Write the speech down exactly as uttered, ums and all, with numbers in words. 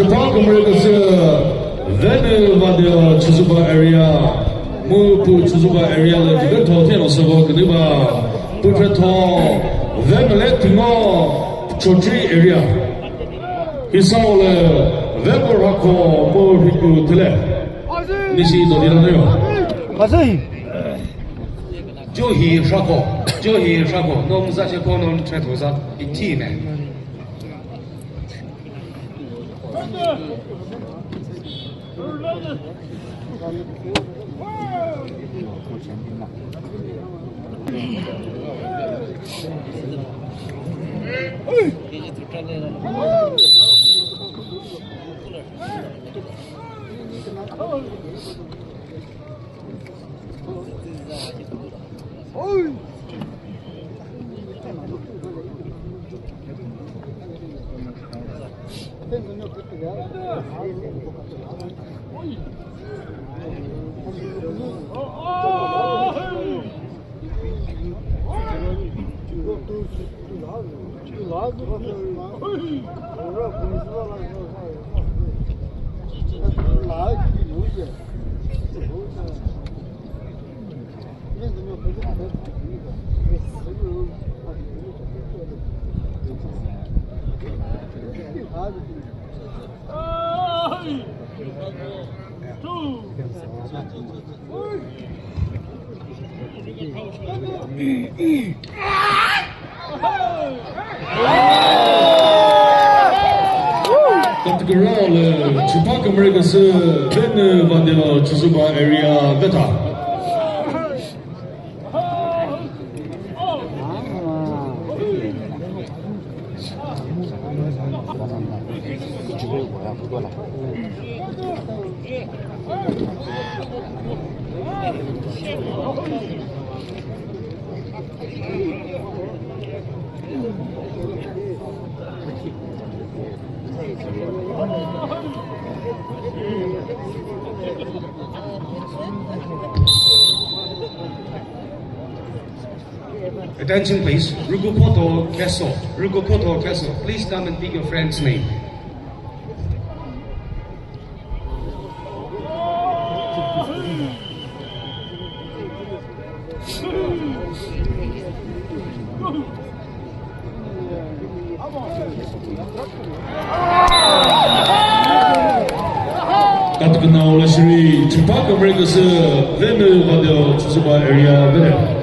Park America sü Venü Vadeo Chozuba area, mu pu Chozuba area le tiga tho theno sabo kniba, pu phe tho Venü le tingo Chokri area. Hisao le Venü rako mu hiku tele. Nisi do dira nayo. Masai. Johi rako, Johi rako, nom za che ko nom che tho za iti ne. Katküra le Chipaka America sü Venü Vadeo Chozuba area veta. Attention please, Rukupoto Castle, Rukupoto Castle, please come and pick your friend's name. Katküna ula shiri, Chipaka America sü Venü Vadeo Chozuba area vene.